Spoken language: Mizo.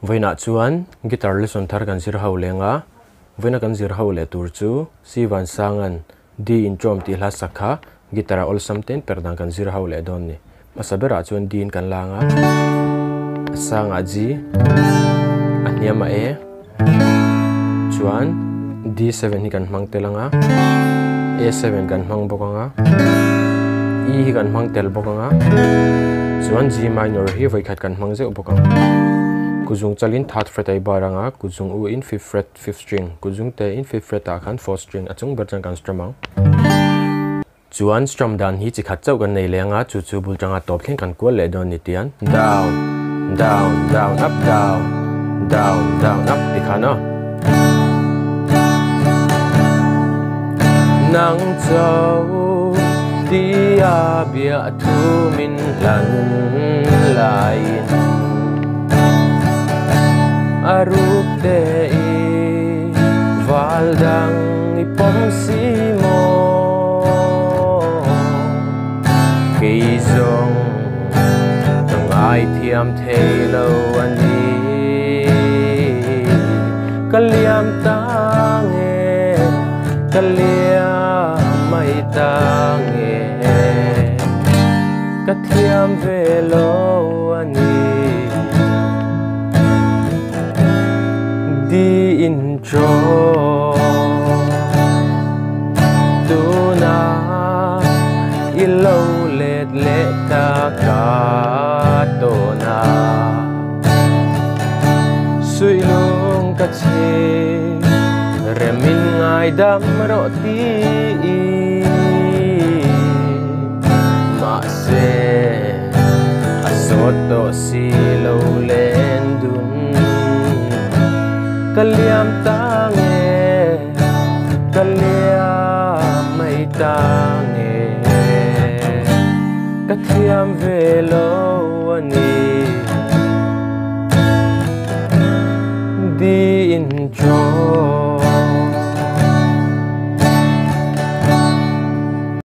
Vawiinah chuan guitar lesson thar kan zir ho leng a, vawiina kan zir ho leh tur chu C Vansanga'n D intrawm tih hla sak kha guitar a awlsam ten per dan kan zir ho leh dawn ni. Hmasa berah chuan D in kan lang a, a sangah G, a hniamah A, chuan D7 hi kan hmang tel ang a, A7 kan hmang bawk ang a, E hi kan hmang tel bawk ang a, chuan G minor hi vawikhat kan hmang zeuh bawk ang. Kuzung chalin third fret a i bar ang a, kuzung u in fifth fret, fifth string, kuzung te in fifth fret ah khan fourth string a chung ber chuan kan strum ang. Chuan strum dan hi chi khat chauh kan nei leng a, chu chu bul tanga tawp thleng kan kual leh dawn ni tian down, down, down, up, down, down, down, up ti khan aw. Nang cho tia bia thu min hlan laiin a ruk te i val dang i pawm si maw? Kei zawng ka ngaithiam thei lo a ni. Ka liam ta nge, ka liam mai ta nge, ka thiam ve lo a ni. Di intro tuna i lo let leh ta ka tawn a, suihlung ka chhe remin ngaidam rawh tiin mahse a zawt tawh si lo len dun ka liam ta nge ka liam mai ta nge ka thiam ve lo a ni di intro.